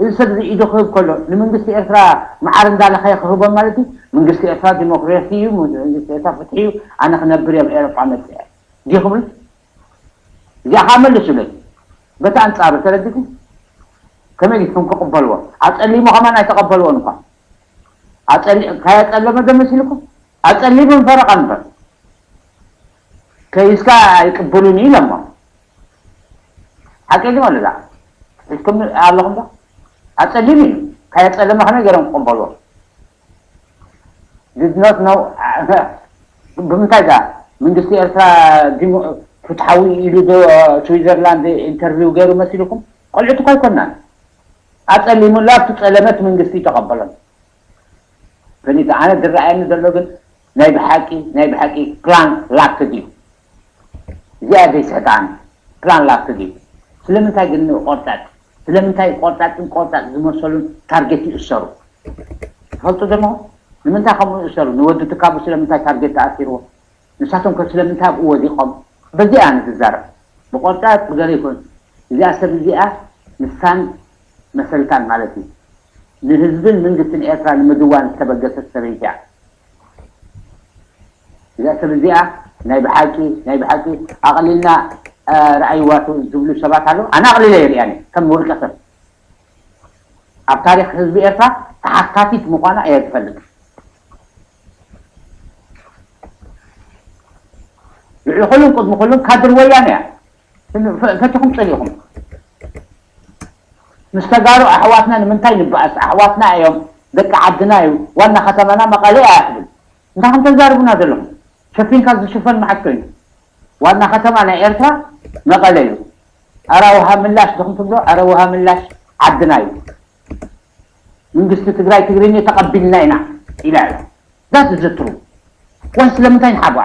እዚ ሰብ እዚ ኢዱ ክህብ ከሎ ንመንግስቲ ኤርትራ መዓር እንዳለኸየ ክህቦም ማለት እዩ መንግስቲ ኤርትራ ዲሞክራሲ እዩ መንግስቲ ኤርትራ ፍትሒ እዩ ኣነ ክነብር እየ ኣብ ኤሮጳ መፅአ ድዩ ክብል እዚኣ ከዓ መልሱለይ በቲ ኣንፃሩ ተረዲእኩም ከመይ ዲኩም ክቕበልዎ ኣፀሊሙ ከማን ኣይተቐበልዎን እኳ ካየፀለመ ዶ መሲልኩም ኣፀሊሙ ፈረቓ እምበር ከይስካ ኣይቅብሉን ኢሎሞ ሓቂ ዲ ወለዳ ሒዝኩም ኣለኹም ዶ ኣፀሊሙ እዩ ካየፀለመ ከመይ ገይሮም ክቕበልዎ did not know ብምንታይ ዳ መንግስቲ ኤርትራ ፍትሓዊ ኢሉ ዶ ስዊዘርላንድ ኢንተርቪው ገይሩ መሲልኩም ቆልዑት እኳ ኣይኮናን ኣፀሊሙላ ኣብቲ ፀለመት መንግስቲ ተቐበሎም ፈሊጡ ኣነ ዝረኣየኒ ዘሎ ግን ናይ ብሓቂ ናይ ብሓቂ ፕላን ላክድ እዩ እዚኣ ዘይስሕቃኒ ፕላን ላክድ እዩ ስለምንታይ ግን ቆርጣጭ ስለምንታይ ቆርጣጭን ቆርጣጭ ዝመሰሉን ታርጌት ይእሰሩ ትፈልጡ ደሞ ንምንታይ ከምኡ ይእሰሩ? ንወዲ ትካቡ ስለምንታይ ታርጌት ተኣሲርዎ? ንሳቶም ከ ስለምንታይ ኣብኡ ወዲቖም? በዚኣ ንዝዛረብ። ብቆርጣ ብገለ ይኮን። እዚኣ ሰብ እዚኣ ንሳን መሰልታን ማለት እዩ። ንህዝብን መንግስትን ኤርትራ ንምድዋን ዝተበገሰት ሰበይቲ እያ። እዚኣ ሰብ እዚኣ ናይ ብሓቂ፣ ናይ ብሓቂ ኣቕሊልና፣ እ፣ ረኣይዋ ት-፣ ዝብሉ ሰባት ኣለዉ። ኣነ ኣቕሊለ ይሪኣኒ ከም ውልቀ ሰብ። ኣብ ታሪኽ ህዝቢ ኤርትራ ተሓታቲት ምዃና እየ ዝፈልጥ። ልዕሊ ኩሉን ቅድሚ ኩሉን ካድር ወያነ እያ። ፈ-፣ ፈቲኹም ጸሊእኹም። ምስ ተጋሩ ኣሕዋትና ንምንታይ ንበኣስ? ኣሕዋትና እዮም፣ ደቂ ዓድና እዩ፣ ዋና ከተማና መቐለ እያ ትብል። እንታይ ከም ተዛርቡና ዘለኹም? ሸፊንካ ዝሽፈን መዓት ኮይኑ። ዋና ከተማ ናይ ኤርትራ መቐለ እዩ። ኣረ ውሃ ምላሽ ድኹም ትብሎ፣ ኣረ ውሃ ምላሽ ዓድና እዩ። መንግስቲ ትግራይ ትግርኛ ተቐቢልና ኢና ኢላ እያ። That is the truth። ወይ ስለምንታይ ንሓጓ?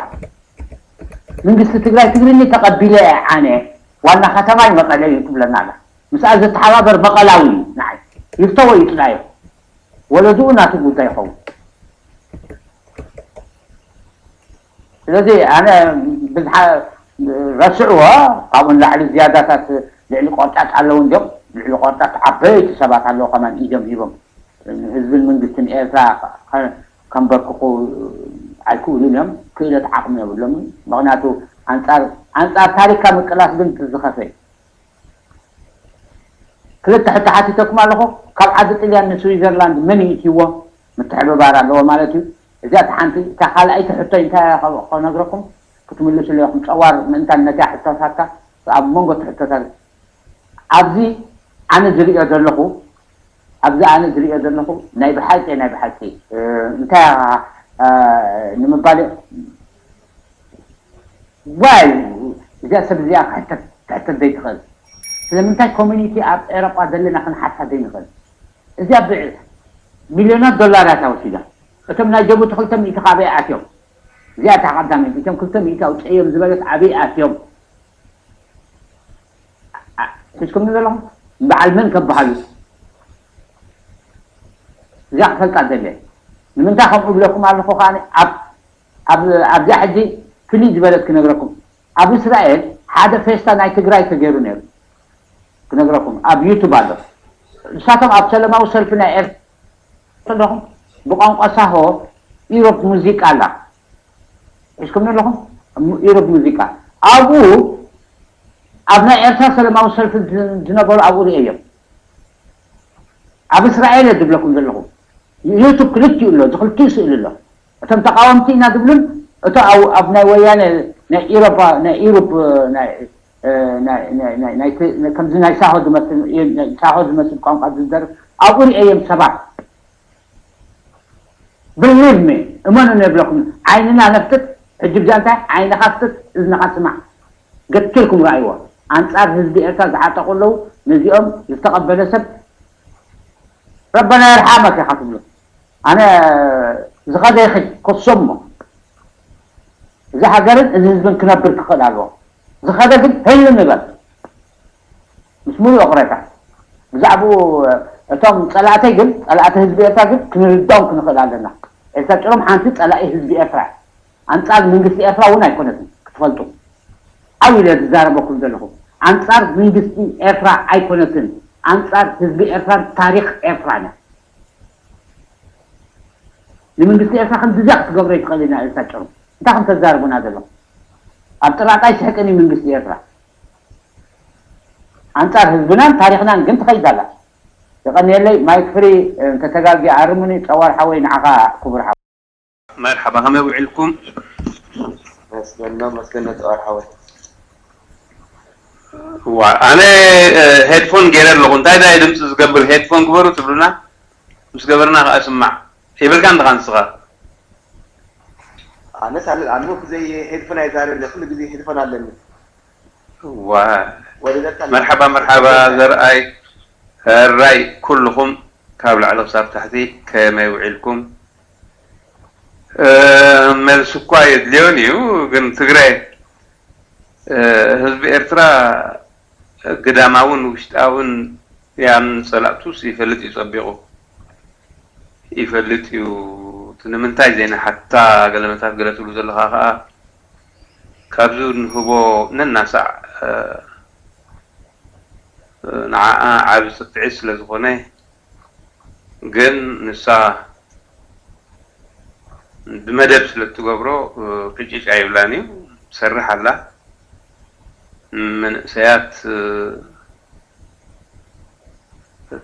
መንግስቲ ትግራይ ትግርኛ ተቐቢለ እየ ኣነ፣ ዋና ከተማይ መቐለ እዩ ትብለና ኣላ። ምስኣ ዝተሓባበር መቐላዊ እዩ ንዓይ። ይፍተዎ ይጥላዮ። ወለድኡ ናቱ ጉዳይ ይኸውን። ስለዚ ኣነ ብዝሓ-፣ ረስዕዎ፣ ካብኡ ንላዕሊ ዝያዳታት ልዕሊ ቆርጣት ኣለዉ እንዲዮም። ልዕሊ ቆርጣት ዓበይቲ ሰባት ኣለዉ ከማን ኢዶም ሂቦም ንህዝብን መንግስትን ኤርትራ ከ-፣ ከንበርክኹ ኣይክእሉን እዮም። ክእለት ዓቕሚ የብሎምን። ምኽንያቱ ኣንጻር፣ ኣንጻር ታሪኽካ ምቅላስ ግን ዝኸፈ እዩ። ክልተ ሕቶ ሓቲተኩም ኣለኹ። ካብ ዓዲ ጥልያን ንስዊዘርላንድ መን ይእትይዎ? ምትሕብባር ኣለዎ ማለት እዩ። እዚኣ እቲ ሓንቲ። እታ ካልኣይቲ ሕቶይ እንታይ እያ ከ-፣ ከነግረኩም? ክትምልሱ ኣለኹም። ጸዋር ምእንታን ነታ ሕቶታትካ ኣብ መንጎ እቲ ሕቶታት ኣብዚ ኣነ ዝርእዮ ዘለኹ፣ ኣብዚ ኣነ ዝርእዮ ዘለኹ ናይ ብሓቂ፣ ናይ ብሓቂ፣ እ፣ እንታይ እያ፣ እ፣ ንምባል ዋይ፣ እዚኣ ሰብ እዚኣ ክሕተት፣ ክሕተት ዘይትኽእል? ስለምንታይ ኮሚኒቲ ኣብ ኤሮጳ ዘለና ክንሓታ ዘይንኽእል? እዚኣ ብ-፣ ሚልዮናት ዶላራት ኣወሲዳ። እቶም ናይ ጀቡቲ ክልተ ሚእቲ ካበይ ኣትዮም? እዚኣ እታ ቀዳመይቲ። እቶም ክልተ ሚእቲ ኣውፅእዮም ዝበለት ኣበይ ኣትዮም? አ-፣ ሒዝኩም ዘለኹም በዓል መን ከበሃሉ? እዚኣ ክፈልጣ ደልየ። ንምንታይ ከምኡ እብለኩም ኣለኹ ከኣ ኣብ፣ ኣብ፣ ኣብዚኣ ሕጂ ፍልይ ዝበለት ክነግረኩም። ኣብ እስራኤል ሓደ ፌስታ ናይ ትግራይ ተገይሩ ነይሩ። ክነግረኩም ኣብ ዩቱብ ኣሎ። ንሳቶም ኣብ ሰለማዊ ሰልፊ ናይ ኤርትራ ኣለኹም ብቋንቋ ሳሆ ኢሮብ ሙዚቃ ኣላ። ሒዝኩም ኣለኹም ኢሮብ ሙዚቃ። ኣብኡ ኣብ ናይ ኤርትራ ሰለማዊ ሰልፊ ዝ-፣ ዝነበሩ ኣብኡ ርእዮም። ኣብ እስራኤል እየ ዝብለኩም ዘለኹ። ዩቱብ ክልቲኡ ኣሎ፣ እዚ ክልቲኡ ስእሊ ኣሎ። እቶም ተቃወምቲ ኢና ዝብሉን፣ እቶ ኣብ፣ ኣብ ናይ ወያነ ናይ ኢሮፓ፣ ናይ ኢሮፕ፣ ናይ፣ እ፣ ናይ፣ ናይ፣ ናይ፣ ናይ፣ ከምዚ ናይ ሳሆ ዝመስል፣ ናይ ሳሆ ዝመስል ቋንቋ ዝደርፍ ኣብኡ ርእዮም ሰባት። Believe me፣ እመኑ ንብለኩም። ዓይንና ነፍጥጥ፣ ሕጂ ብዛ እንታይ ዓይንኻ ፍጥጥ፣ እዝንኻ ስማዕ። ገትርኩም ረኣይዎ። ኣንጻር ህዝቢ ኤርትራ ዝዓጠቑ ኣለዉ። ነዚኦም ዝተቐበለ ሰብ ረበና የርሓመክ ኢኻ ትብሉ። ኣነ ዝኸደ ይኽድ፣ ከሶሞ። እዚ ሃገርን እዚ ህዝብን ክነብር ክኽእል ኣለዎ። ዝኸደ ግን ህልም ይበል። ምስ ሙሉእ ይቕሬታ። ብዛዕባኡ እቶም ጸላእተይ ግን፣ ጸላእቲ ህዝቢ ኤርትራ ግን ክንርድኦም ክንኽእል ኣለና። ኤልሳ ጭሮም ሓንቲ ጸላኢ ህዝቢ ኤርትራ እያ። ኣንጻር መንግስቲ ኤርትራ እውን ኣይኮነትን ክትፈልጡ። ዓው ኢለ ዝዛረበኩም ዘለኹ። ኣንጻር መንግስቲ ኤርትራ ኣይኮነትን። ኣንጻር ህዝቢ ኤርትራን ታሪኽ ኤርትራን እያ። ንመንግስቲ ኤርትራ ከምዚ እዚኣ ክትገብሮ ይትኽእል ኢና ኢልካ ጭሩ። እንታይ ከም ተዛርቡና ዘለኹም? ኣብ ጥራጣይ ስሕቅን እዩ መንግስቲ ኤርትራ። ኣንጻር ህዝብናን ታሪኽናን ግን ትኸይድ ኣላ። የቐንየለይ፣ ማይክ ፍሪ፣ እንተተጋግየ ኣርሙኒ፣ ጸዋር ሓወይ፣ ንዓኻ ክቡር ሓወይ። መርሓባ፣ ከመይ ውዒልኩም? መስገኖ፣ መስገኖ ጸዋር ሓወይ። ዋ፣ ኣነ፣ እ፣ ሄድፎን ገይረ ኣለኹ። እንታይ ዳይ ድምፂ ዝገብር? ሄድፎን ግበሩ ትብሉና? ምስ ገበርና ከኣ ስማዕ። የብልካን ድኻ ንስኻ? ኣነስ ኣለ-፣ ኣነ ብዘይ ሄድፎን ኣይዛረብን፣ ኩሉ ግዜ ሄድፎን ኣለኒ። ዋ። ወደ ዘካ መርሓባ፣ መርሓባ፣ ዘርኣይ፣ ሕራይ፣ ኩልኹም ካብ ላዕሊ ክሳብ ታሕቲ ከመይ ውዒልኩም? እ፣ መልሲ እኳ የድልዮን እዩ፣ ግን ትግረ፣ እ፣ ህዝቢ ኤርትራ ግዳማውን ውሽጣውን ያም ጸላእቱስ ይፈልጥ እዩ ጸቢቑ። ይፈልጥ እዩ። እቲ ንምንታይ ዘይንሓታ ገለመታት ገለ ትብሉ ዘለኻ ከኣ፣ ካብዚ ንህቦ ነናሳዕ፣ እ፣ ንዓኣ ዓቢ ጽፍዒት ስለ ዝኾነ፣ ግን ንሳ ብመደብ ስለ እትገብሮ፣ እ፣ ቅጭጭ ኣይብላን እዩ። ትሰርሕ ኣላ። መንእሰያት፣ እ፣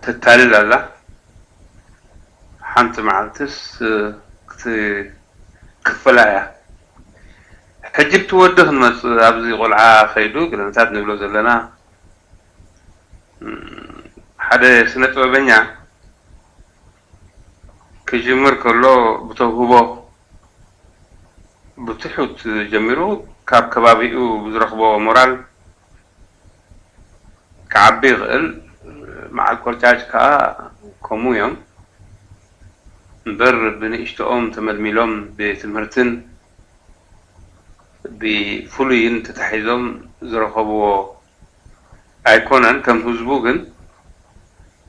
ተታልል ኣላ። ሓንቲ መዓልትስ፣ እ፣ ክትክፈላ እያ። ሕጂ ብቲ ወዲ ክንመጽእ፣ ኣብዚ ቆልዓ ከይዱ፣ ገለመታት ንብሎ ዘለና፣ እ፣ ሓደ ስነ ጥበበኛ ክጅምር ከሎ ብተውህቦ ብትሑት ጀሚሩ፣ ካብ ከባቢኡ ብዝረኽቦ ሞራል ክዓቢ ይኽእል። መዓል ቆርጫጭ ከኣ ከምኡ እዮም። እምበር ብንእሽቶኦም ተመልሚሎም ብትምህርትን ብፍሉይን ተታሒዞም ዝረኸብዎ ኣይኮነን። ከም ህዝቡ ግን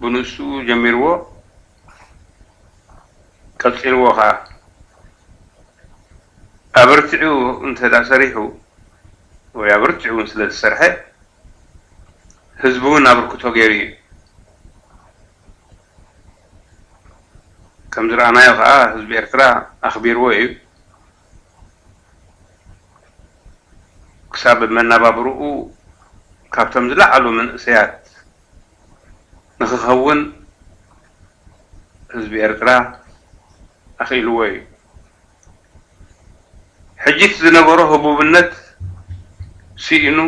ብንእሱ ጀሚርዎ፣ ቀጺልዎ ኸኣ። ኣበርቲዑ እንተ ደኣ ሰሪሑ፣ ወይ ኣበርቲዑ እውን ስለ ዝሰርሐ፣ ህዝቢ እውን ኣበርክቶ ገይሩ እዩ። ከም ዝረኣናዮ ኸኣ፣ ህዝቢ ኤርትራ ኣኽቢርዎ እዩ። ክሳብ መነባብርኡ ካብቶም ዝለዓሉ መንእሰያት ንኽኸውን ህዝቢ ኤርትራ ኣኽኢልዎ እዩ። ሕጂ እቲ ዝነበሮ ህቡብነት ስኢኑ፣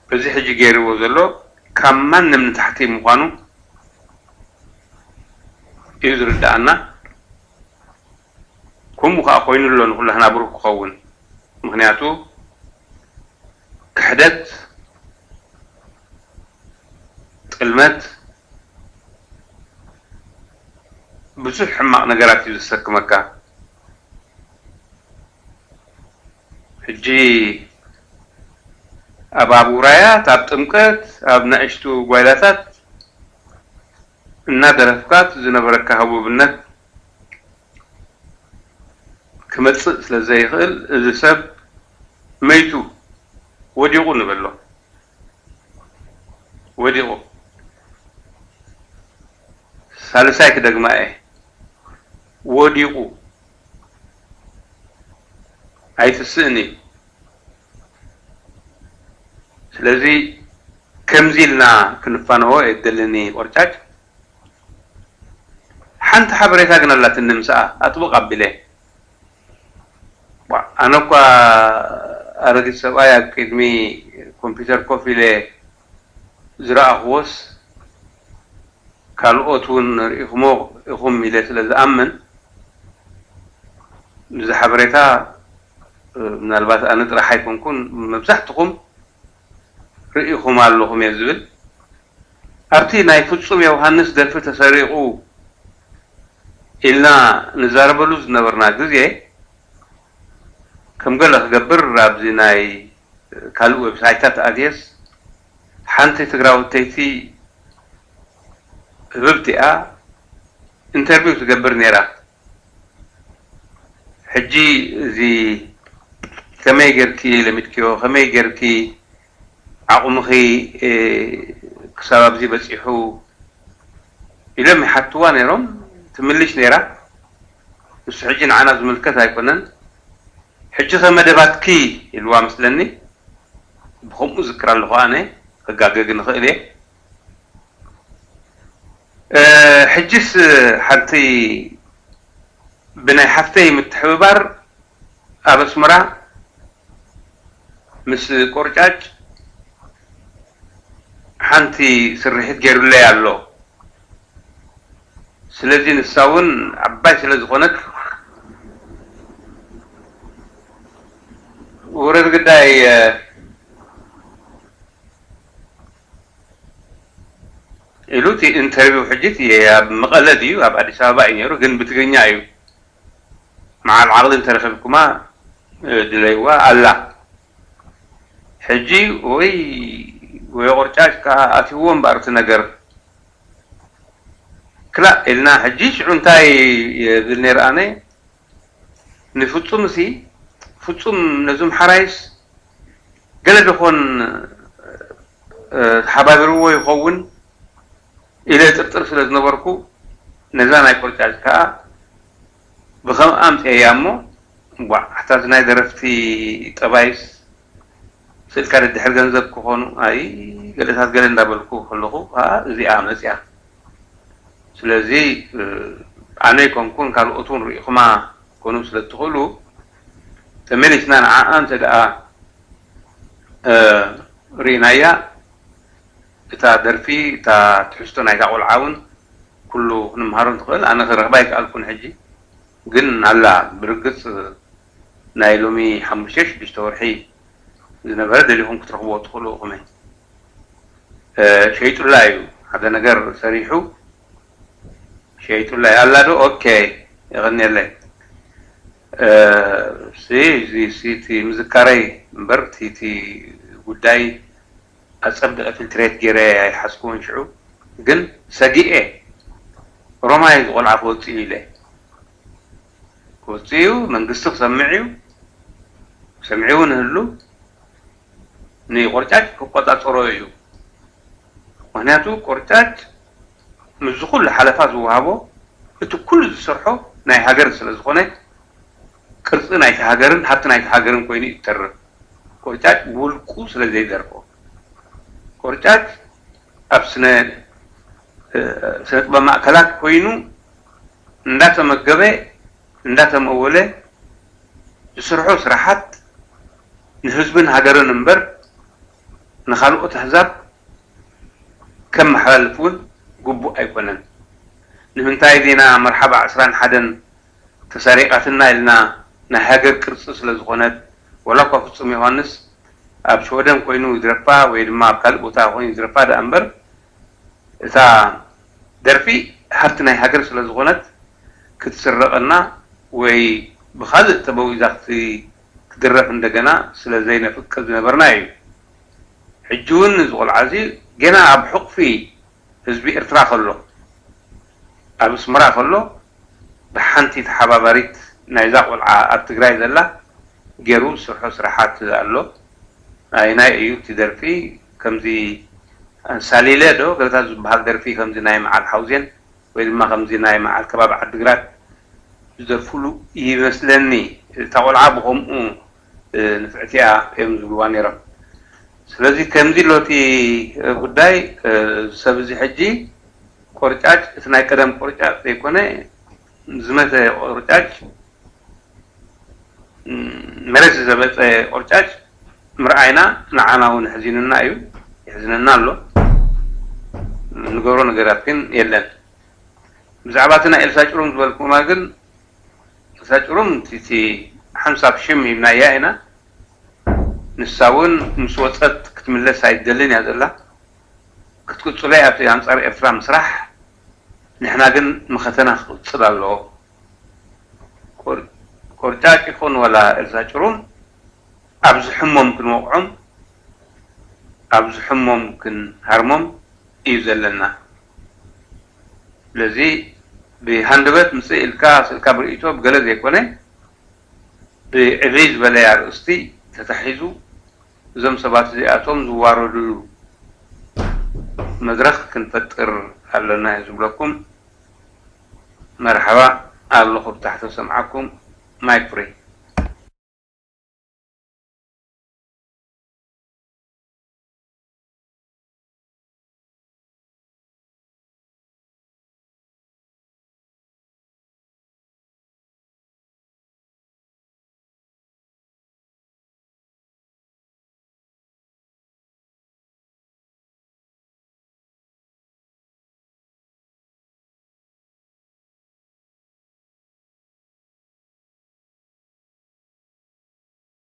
በዚ ሕጂ ገይርዎ ዘሎ ካብ ማንም ንታሕቲ ምዃኑ እዩ ዝርድኣና። ከምኡ ከኣ ኮይኑ ኣሎ ንኹላህና ብሩህ ክኸውን። ምኽንያቱ ክሕደት፣ ጥልመት፣ ብዙሕ ሕማቕ ነገራት እዩ ዘሰክመካ። ሕጂ ኣብ፣ ኣብ ውራያት፣ ኣብ ጥምቀት፣ ኣብ ንኣሽቱ ጓይላታት እናደረፍካ ዝነበረካ ህቡብነት ክመጽእ ስለ ዘይኽእል፣ እዚ ሰብ መይቱ፣ ወዲቑ ንበሎ። ወዲቑ። ሳልሳይ ክደግማ እየ። ወዲቑ። ኣይትስእን እዩ። ስለዚ ከምዚ ኢልና ክንፋነዎ እየ ዝደሊ፣ ቆርጫጭ። ሓንቲ ሓበሬታ ግን ኣላትኒ፣ ምስኣ ኣጥብቕ ኣቢለ። ዋ፣ ኣነ እኳ ኣረጊት ሰብኣይ ኣብ ቅድሚ ኮምፒውተር ኮፍ ኢለ ዝረኣኽዎስ፣ ካልኦት እውን ርኢኹሞ ኢኹም ኢለ ስለ ዝኣምን፣ እዚ ሓበሬታ፣ እ፣ ምናልባት ኣነ ጥራሕ ኣይኮንኩን፣ መብዛሕትኹም ርኢኹም ኣለኹም እየ ዝብል። ኣብቲ ናይ ፍጹም ዮሃንስ ደርፊ ተሰሪቑ ኢልና ንዛረበሉ ዝነበርና ግዜ፣ ከም ገለ ክገብር ኣብዚ ናይ ካልእ ዌብሳይታት ኣትየስ፣ ሓንቲ ትግራወተይቲ ህብብቲ እያ፣ ኢንተርቪው ትገብር ነይራ። ሕጂ እዚ ከመይ ጌርኪ ለሚድክዮ፣ ከመይ ጌርኪ ዓቕምኺ፣ እ፣ ክሳብ ኣብዚ በጺሑ ኢሎም ይሓትዋ ነይሮም። ትምልሽ ነይራ። ንሱ ሕጂ ንዓና ዝምልከት ኣይኮነን። ሕጂ ከ መደባትኪ ኢልዋ መስለኒ። ብኸምኡ ዝክር ኣለኹ ኣነ፣ ክጋገ ግን እኽእል እየ። እ፣ ሕጂስ ሓንቲ ብናይ ሓፍተይ ምትሕብባር ኣብ ኣስመራ ምስ ቆርጫጭ ሓንቲ ስርሒት ገይሩለይ ኣሎ። ስለዚ ንሳ እውን ዓባይ ስለ ዝኾነት፣ ውረድ ግዳይ፣ እ፣ ኢሉ እቲ ኢንተርቪው። ሕጂ እቲ ኣብ መቐለ ድዩ ኣብ ኣዲስ ኣበባ እዩ ነይሩ፣ ግን ብትግርኛ እዩ። መዓል ዓቕሊ እንተረኺብኩማ፣ እ፣ ድለይዋ ኣላ። ሕጂ ወይ፣ ወይ ቆርጫጭ ከኣ ኣትይዎ እምበኣር እቲ ነገር። ክላእ ኢልና ሕጂ ሽዑ እንታይ ይብል ነይረ ኣነ ንፍጹም ሲ ፍጹም ነዙም ሓራይስ ገለ ደኾን ተሓባቢርዎ ይኸውን ኢለ ጥርጥር ስለ ዝነበርኩ ነዛ ናይ ቆርጫጭ ከዓ ብኸምኣ ኣምፅኤያ እሞ ቧዕ ኣታ እዚ ናይ ደረፍቲ ጠባይስ ስእልካ ደድሕር ገንዘብ ክኾኑ ኣይ ገለታት ገለ እንዳበልኩ ከለኹ ከዓ እዚኣ መፅያ። ስለዚ ኣነ ይኮንኩን ካልኦት እውን ርኢኹማ ኮኑ ስለ ትኽእሉ ተመሊስና ንዓኣ እንተ ደኣ ርኢናያ እታ ደርፊ እታ ትሕዝቶ ናይታ ቆልዓ እውን ኩሉ ክንምሃሮ ንኽእል። ኣነ ክረኽባ ይከኣልኩን ሕጂ ግን ኣላ ብርግፅ ናይ ሎሚ ሓሙሽተ ሽዱሽተ ወርሒ ዝነበረ ደሊኹም ክትረኽብዎ ትኽእሉ ኢኹም። ሸይጡላ እዩ ሓደ ነገር ሰሪሑ ሸይጡላ እዩ ኣላ ዶ ኦኬ የቐንየለይ። ሲ እዚ ሲ እቲ ምዝካረይ እምበር እቲ እቲ ጉዳይ ኣጸብቀ ፊልትሬት ገይረ ኣይሓዝኩዎን ሽዑ ግን ሰጊኤ ሮማይ ዝቆልዓ ክወፅእ ኢለ ክወፅእ እዩ መንግስቲ ክሰምዕ እዩ ሰሚዑ ንህሉ ንቆርጫጭ ክቆፃፀሮ እዩ ምክንያቱ ቆርጫጭ ምስዚ ኩሉ ሓለፋ ዝወሃቦ እቲ ኩሉ ዝሰርሖ ናይ ሃገር ስለ ዝኾነ ቅርፂ ናይቲ ሃገርን ሃብቲ ናይቲ ሃገርን ኮይኑ ይተርፍ ቆርጫጭ ብውልቁ ስለ ዘይደርፎ ቆርጫጭ ኣብ ስነ ስነ ጥበብ ማእከላት ኮይኑ እንዳተመገበ እንዳተመወለ ዝስርሖ ስራሓት ንህዝብን ሃገርን እምበር ንኻልኦት ኣህዛብ ከመሓላልፍ እውን ግቡእ ኣይኮነን። ንምንታይ ዜና መርሓባ ዕስራን ሓደን ተሰሪቓትና ኢልና ናይ ሃገር ቅርፂ ስለ ዝኾነት ወላ እኳ ፍፁም ዮሃንስ ኣብ ሽወደን ኮይኑ ይድረፋ ወይ ድማ ኣብ ካልእ ቦታ ኮይኑ ይድረፋ ደኣ እምበር እታ ደርፊ ሃብቲ ናይ ሃገር ስለ ዝኾነት ክትስረቐና ወይ ብኻልእ ተበዊዛ ክትድረፍ እንደገና ስለ ዘይነፍቅድ ዝነበርና እዩ። ሕጂ እውን እዚ ቆልዓ እዚ ገና ኣብ ሕቑፊ ህዝቢ ኤርትራ ከሎ ኣብ ኣስመራ ከሎ ብሓንቲ ተሓባባሪት ናይዛ ቆልዓ ኣብ ትግራይ ዘላ ገይሩ ዝሰርሖ ስራሓት ኣሎ። ኣየናይ እዩ እቲ ደርፊ ከምዚ ኣንሳሊለ ዶ ገለታት ዝበሃል ደርፊ ከምዚ ናይ መዓል ሓውዜን ወይ ድማ ከምዚ ናይ መዓል ከባቢ ዓድግራት ዝደርፍሉ ይመስለኒ። እታ ቆልዓ ብኸምኡ ንፍዕቲያ እዮም ዝብልዋ ነይሮም። ስለዚ ከምዚ ኣሎ እቲ ጉዳይ ሰብ እዚ ሕጂ ቆርጫጭ እቲ ናይ ቀደም ቆርጫጭ ዘይኮነ ዝመተ ቆርጫጭ መሬት ዝዘበፀ ቆርጫጭ ምርኣይና ንዓና እውን ሕዚንና እዩ ይሕዝነና ኣሎ። ንገብሮ ነገራት ግን የለን። ብዛዕባ እቲ ናይ ኤልሳ ጭሩም ዝበልኩማ ግን ኤልሳ ጭሩም እቲ ሓንሳብ ሽም ሂብናያ ኢና። ንሳ እውን ምስ ወፀት ክትምለስ ኣይትደልን እያ ዘላ። ክትቅፅሎ እያ ኣብቲ ኣንፃር ኤርትራ ምስራሕ። ንሕና ግን መኸተና ክቕፅል ኣለዎ። ቆርጫጭ ይኹን ዋላ ኤልሳ ጭሩም ኣብ ዝሕሞም ክንወቕዖም ኣብ ዝሕሞም ክንሃርሞም እዩ ዘለና። ስለዚ ብሃንደበት ምፅእ ኢልካ ስእልካ ብርእይቶ ብገለ ዘይኮነ ብዕብይ ዝበለ ኣርእስቲ ተታሒዙ እዞም ሰባት እዚኣቶም ዝዋረድሉ መድረኽ ክንፈጥር ኣለና እየ ዝብለኩም። መርሓባ ኣለኹ ብታሕተ ሰምዓኩም ማይክ ፍሪ።